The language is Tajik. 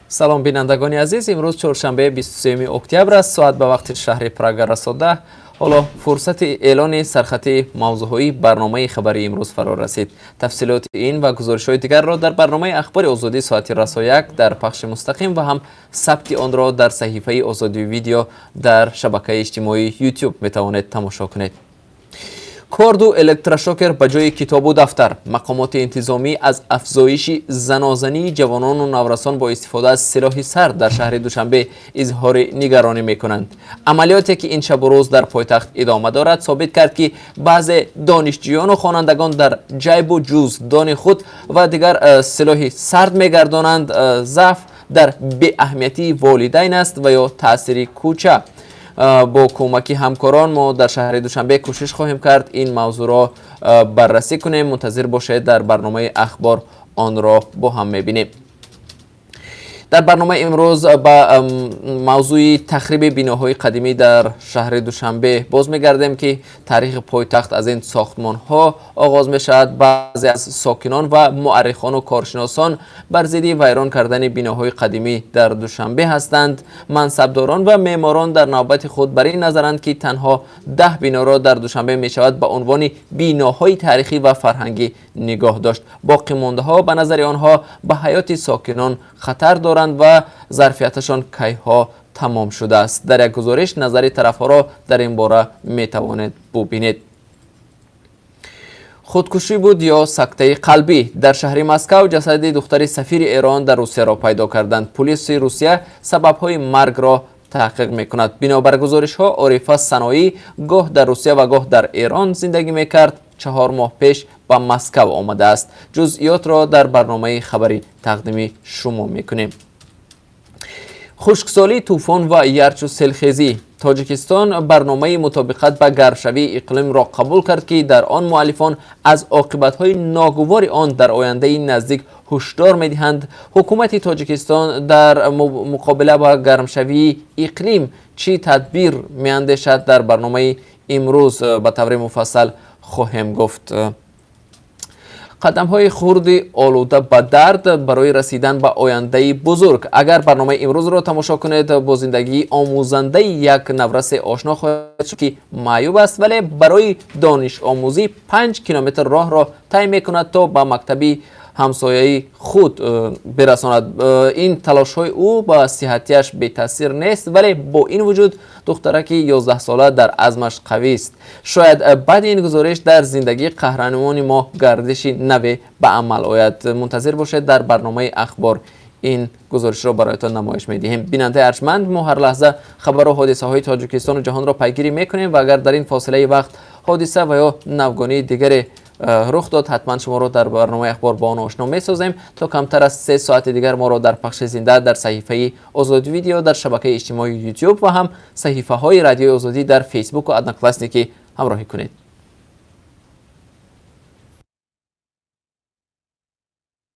Салом, бинандагони азиз. Имрӯз чоршанбе, 23 октябр аст. Соат ба вақти шаҳри Прага расо 10. Ҳоло фурсати эълони сархати мавзӯъҳои барномаи хабарии имрӯз фаро расид. Тафсилоти ин ва гузоришҳои дигарро дар барномаи Ахбори Озодӣ соати расо 1 дар пахши мустақим ва ҳам сабти онро дар саҳифаи Озодӣ Видео дар шабакаи иҷтимоии Ютуб метавонед тамошо кунед. Корду электрошокер ба ҷои китобу дафтар. Мақомоти интизомӣ аз афзоиши занозании ҷавонону наврасон бо истифода аз силоҳи сард дар шаҳри Душанбе изҳори нигаронӣ мекунанд. Амалиёте, ки ин шабу рӯз дар пойтахт идома дорад, собит кард, ки баъзе донишҷӯёну хонандагон дар ҷайбу ҷуздони худ ва дигар силоҳи сард мегардонанд. Заъф дар беаҳамиятии волидайн аст ва ё таъсири кӯча? Бо кӯмаки ҳамкорон мо дар шаҳри Душанбе кӯшиш хоҳем кард ин мавзӯъро баррасӣ кунем. Мунтазир бошед, дар барномаи Ахбор онро бо ҳам мебинем. Дар барномаи имрӯз ба мавзӯи тахриби биноҳои қадимӣ дар шаҳри Душанбе боз мегардем, ки таърихи пойтахт аз ин сохтмонҳо оғоз мешавад. Баъзе аз сокинон ва муаррихону коршиносон бар зидди вайрон кардани биноҳои қадимӣ дар Душанбе ҳастанд. Мансабдорон ва меъморон дар навбати худ бар ин назаранд, ки танҳо 10 биноро дар Душанбе мешавад ба унвони биноҳои таърихӣ ва фарҳангӣ нигоҳ дошт. Боқимондаҳо, ба назари онҳо, ба ҳаёти сокинон хатар доранд ва зарфияташон кайҳо тамом шудааст. Дар як гузориш назари тарафҳоро дар ин бора метавонед бубинед. Худкушӣ буд ё сактаи қалбӣ? Дар шаҳри Москав ҷасади духтари сафири Эрон дар Русияро пайдо карданд. Пулиси Русия сабабҳои маргро таҳқиқ мекунад. Бинобар гузоришҳо, Орифа Саноӣ гоҳ дар Русия ва гоҳ дар Эрон зиндагӣ мекард. 4 моҳ пеш ба Москав омадааст. Ҷузъиётро дар барномаи хабарӣ тақдими шумо мекунем. Хушксолӣ, тӯфон ва ярчу селхезӣ. Тоҷикистон барномаи мутобиқат ба гармшавии иқлимро қабул кард, ки дар он муаллифон аз оқибатҳои ногувори он дар ояндаи наздик ҳушдор медиҳанд. Ҳукумати Тоҷикистон дар муқобила ба гармшавии иқлим чӣ тадбир меандешад, дар барномаи имрӯз ба таври муфассал хоҳем гуфт. Қадамҳои хурди олуда ба дард барои расидан ба ояндаи бузург. Агар барномаи имрӯзро тамошо кунед, бо зиндагии омӯзандаи як наврасе ошно хоҳед шуд, ки маъюб аст, вале барои донишомӯзӣ 5 километр роҳро тай мекунад, то ба мактаби ҳамсояи худ бирасонад. Ин талошҳои ӯ ба сиҳатияш бетаъсир нест, вале бо ин вуҷуд духтараки 11сола дар азмаш қавист. Шояд баъди ин гузориш дар зиндагии қаҳрамони мо гардиши наве ба амал ояд. Мунтазир бошед, дар барномаи Ахбор ин гузоришро бароятон намоиш медиҳем. Бинандаи арҷманд, мо ҳар лаҳза хабару ҳодисаҳои Тоҷикистону ҷаҳонро пайгирӣ мекунем ва агар дар ин фосилаи вақт ҳодиса ва ё навгонии дигаре рух дод, ҳатман шуморо дар барномаи Ахбор бо он ошно месозем. То камтар аз 3 соати дигар моро дар пахши зинда дар саҳифаи Озодӣ Видео дар шабакаи иҷтимоии Ютуб ва ҳам саҳифаҳои Радиои Озодӣ дар Фейсбуку Одноклассники ҳамроҳӣ кунед.